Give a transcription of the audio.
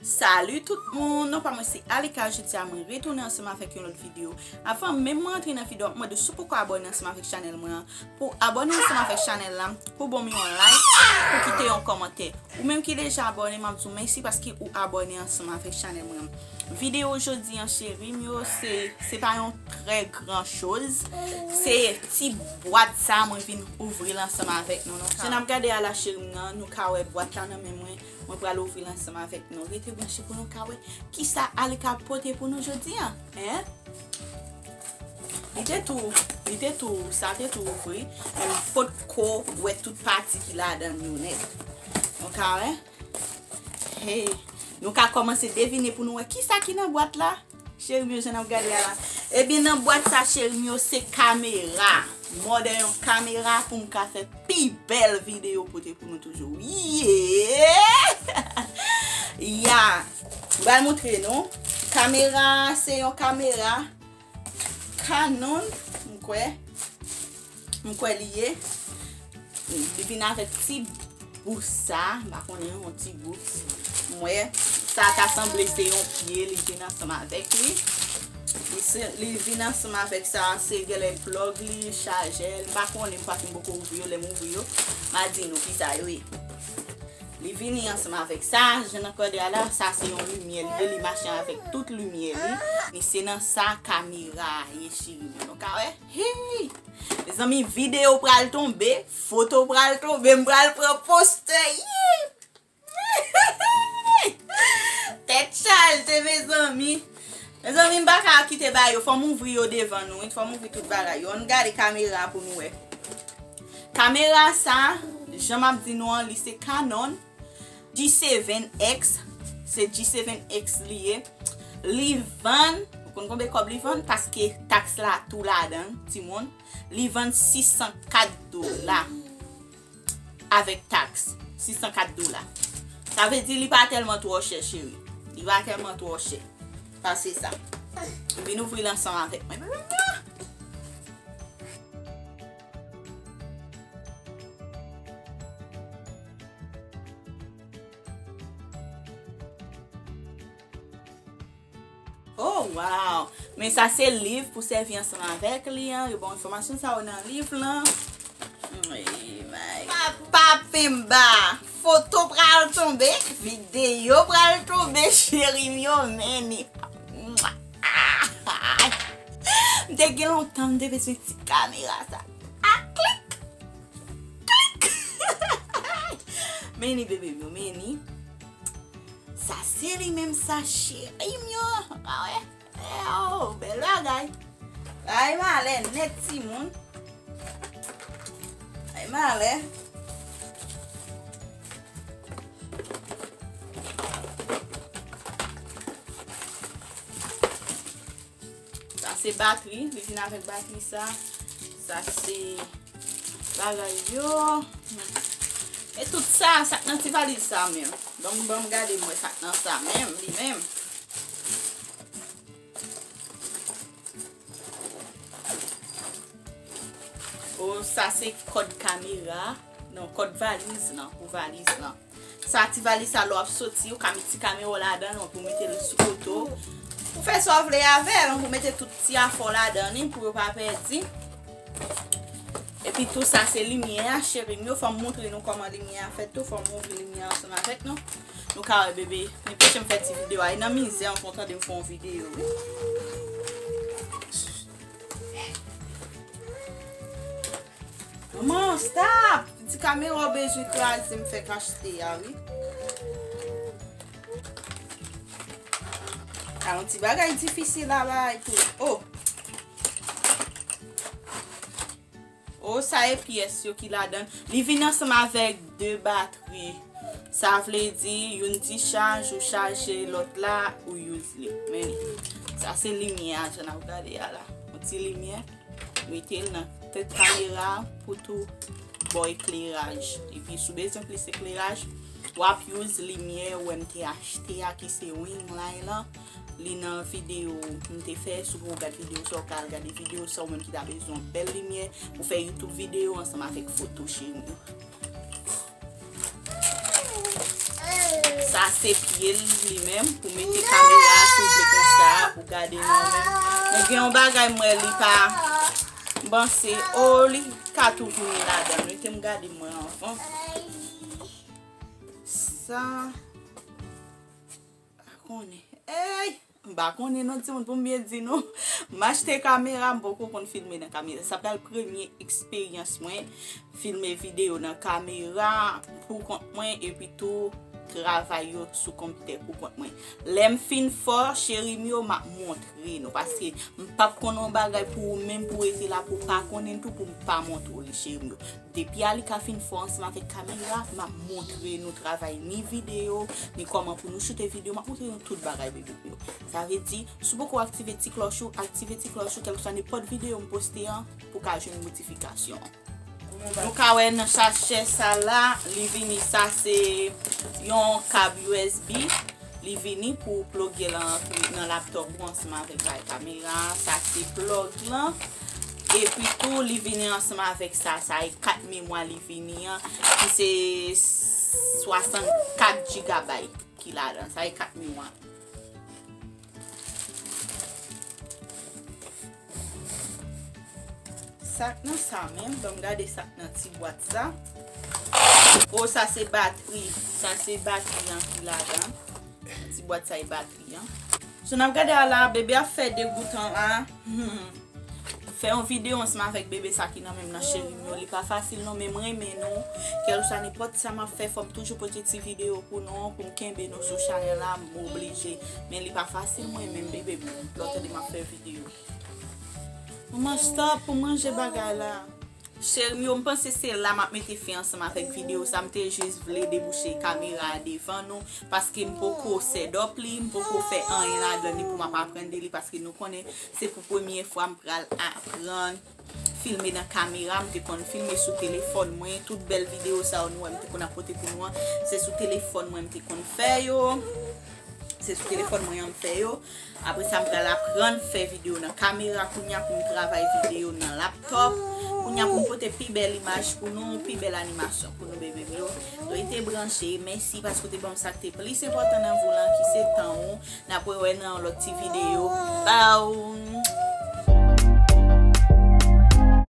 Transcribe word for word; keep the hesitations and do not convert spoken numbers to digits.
Salut tout moun, non pa mwen se Alika, jodi a mwen retounen ansanm avèk yon lòt videyo. Avan menm mwen antre nan videyo, mwen mande si w poko abòne ansanm avèk chanèl mwen an, pou abòne ansanm avèk chanèl la, pou ban m yon like, pou kite yon kòmantè. Ou menm ki deja abòne, m ap di w mèsi paske ou abòne ansanm avèk chanèl mwen an. Videyo jodi an, cheri m yo, se, se pa yon trè gran choz. Se ti bwat sa mwen vin ouvri l ansanm avèk nou, non. Jan n ap gade a la, cheri m nan, nou ka wè bwat la nan men mwen. Mwen pral ouvri l ansanm avèk nou. Rete branche pou nou ka wè kisa Alika pote pou nou jodi an. Hein? Li te tou, li te tou, sa te tou ouvri. Men m potko wè tout pati ki ladan l yo nèt. Nou ka wè? Hey, nou ka kòmanse devine pou nou wè kisa ki nan bwat la. Cheri m yo, jan n ap gade a la. Ebyen, nan bwat sa, cheri m yo, se kamera. Mòdèl yon kamera pou m ka fè pi bèl videyo pote pou nou toujou. Yeah! Ya! M pral montre nou. Kamera, se yon kamera Canon, m kwè. M kwè li ye. Li vin avèk ti bout sa, m pa konnen, yon ti bout. M wè, sa ta sanble se yon pye, li vin ansanm avèk li. Li se, li vin ansanm avèk sa, se genlè plug li, chajè, m pa konnen, m pa fin poko ouvri yo, lè m ouvri yo, m a di nou kisa yo ye. Li vini ansanm avèk sa, jan n ap gade a la, sa se yon limyè li ye, li mache avèk tout limyè li. Li se nan sa kamera a ye, cheri m yo. Nou ka wè? Hey! Mezanmi, videyo pral tonbe, foto pral tonbe, m pral pran postè. Yee! Tèt chaje, mezanmi. Mezanmi, m pa ka kite bagay yo. Fò m ouvri yo devan nou, wi. Fò m ouvri tout bagay yo. Ann gade kamera pou nou wè. Kamera sa, jan m ap di nou an, li se Canon G seven X. Se G seven X li ye. Li vann, ou konn konbyen kòb li vann? Paske taks la tou ladan, timoun. Li vann sis san kat dola. Avèk taks, sis san kat dola. Sa vle di li pa tèlman twò chè, cheri. Li pa tèlman twò chè. Pase sa. Vin ouvri l ansanm avèk mwen. Oh, wow! Men sa se liv pou sèvi ansanm avèk li an. Yo ba w enfòmasyon sa yo nan liv lan. Ey, may. Papa Pemba! Foto pral tonbe, videyo pral tonbe, cheri m yo, men ni. M te gen lontan m te bezwen ti kamera sa. A klik! Klik! Men ni, bebe m yo, men ni. Sa se li menm sa, cheri m yo. Pa wè? Eh, oh, bèl bagay. Ay, malè nèt, timoun. Ay, malè. Sa se batri, li vin avèk batri sa. Sa se bagay yo. E tout sa, sa k nan ti valiz sa menm. Donk, ban m gade m wè sa k nan sa menm, li menm. Oh, sa se kòd kamera. Non, kòd valiz lan, pou valiz lan. Sa ti valiz sa, lè w ap soti, ou ka met ti kamera w ladan l, ou mete l sou kote w. Ou fè sa w vle avè l, ou mete tout ti afè w ladan li pou yo pa pèdi. Epi tou sa se limyè a, cheri m yo. Fò m montre nou kòman limyè a fèt tou. Fò m ouvri limyè a ansanm avèk nou. Nou ka wè bebe. Li anpeche m fè ti videyo a. E nan mizè, ou konn tande m fè yon videyo, wi. Manman, stop! Ti kamera w bezwen kraze m fèk achte a, wi. A yon ti bagay difisil a bay tou. Oh! Oh, sa e pyès yo ki ladan. Li vin ansanm avèk de batri. Sa vle di, youn dichaj, ou chaje lòt la, ou use li. Men li. Sa se limyè a, jan n ap gade a la. Yon ti limyè. Mete l nan tèt kamera pou tou ba w ekleraj. Epi si w bezwen plis ekleraj, w ap use limyè ou wè m te achte a ki se ring light lan. Li nan videyo m te fè, si w poko gad videyo sa, w ka al gade videyo sa, ou menm ki ta bezwen yon bèl limyè pou fè YouTube videyo ansanm avèk foto cheri m yo. Sa se pye l li menm pou mete kamera a sou pye konsa pou gade nou menm. Men gen yon bagay m wè li pa. M panse, o, li ka tou tounen ladan. Rete m gade mwen anvan. Sa. Pa konnen. Ey! M pa konnen non timoun pou m byen di nou. M achte kamera, m poko konn filme nan kamera. Sa pral premye eksperyans mwen filme videyo nan kamera pou kont mwen epi tou travay yo sou konpitè pou kont mwen. Lè m fin fò, cheri m yo, m ap montre nou. Paske m p ap konn yon bagay pou ou menm pou w rete la pou w pa konnen l tou pou m pa montre w li, cheri m yo. Depi Alika fin fò ansanm avèk kamera, m ap montre nou travay ni videyo, ni kòman pou nou choute videyo, m ap montre nou tout bagay bebe m yo. Sa vle di, si w poko aktive ti klòch ou, aktive ti klòch ou, kèlkeswa nenpòt videyo m poste an, pou w ka jwenn notifikasyon. Nou ka wè nan sachè sa la, li vini, sa se yon kab U S B. Li vini pou w ploge l antre nan laptòp ou ansanm avèk bay kamera. Sa se plug lan. Epi tou, li vini ansanm avèk sa. Sa e kat memwa li vini an, ki se swasannkat gigabyte ki ladan. Sa e kat memwa. Sa k nan sa menm, ban m gade sa k nan ti bwat sa. O, sa se batri. Sa se batri an ki ladan. Ti bwat sa e batri an. So, n ap gade a la, bebe ap fè degoutan la. Fè yon videyo ansanm avèk bebe sa ki nan men m nan, cheri m yo. Li pa fasil non, men m renmen nou. Kèlkeswa nenpòt sa m ap fè, fò m toujou pote ti videyo pou nou, pou m kenbe nou sou chanèl la, m oblije. Men li pa fasil, mwen menm bebe m. Lè w tande m ap fè videyo. Manman, stop pou manje bagay la. Cheri m yo, m panse se la m ap mete fen ansanm avèk videyo sa. M te jis vle debouche kamera a devan nou, paske m poko set up li, m poko fè anyen ladan li pou m ap aprann de li, paske nou konnen se pou premye fwa m pral aprann filme nan kamera. M te konn filme sou telefòn mwen. Tout bèl videyo sa yo nou wè m te konn ap pote pou nou an, se sou telefòn mwen m te konn fè yo. Se sou telefòn mwen an m fè yo. Apre sa, m pral aprann fè videyo nan kamera kounye a pou m travay videyo nan laptòp. Kounye a pou m pote pi bèl imaj pou nou, pi bèl animasyon pou nou, bebe m yo. Rete branche. Mèsi paske w te ban m sa k te plis enpòtan nan vi w lan, ki se tan ou. N ap rewè nan yon lòt ti videyo. Bye!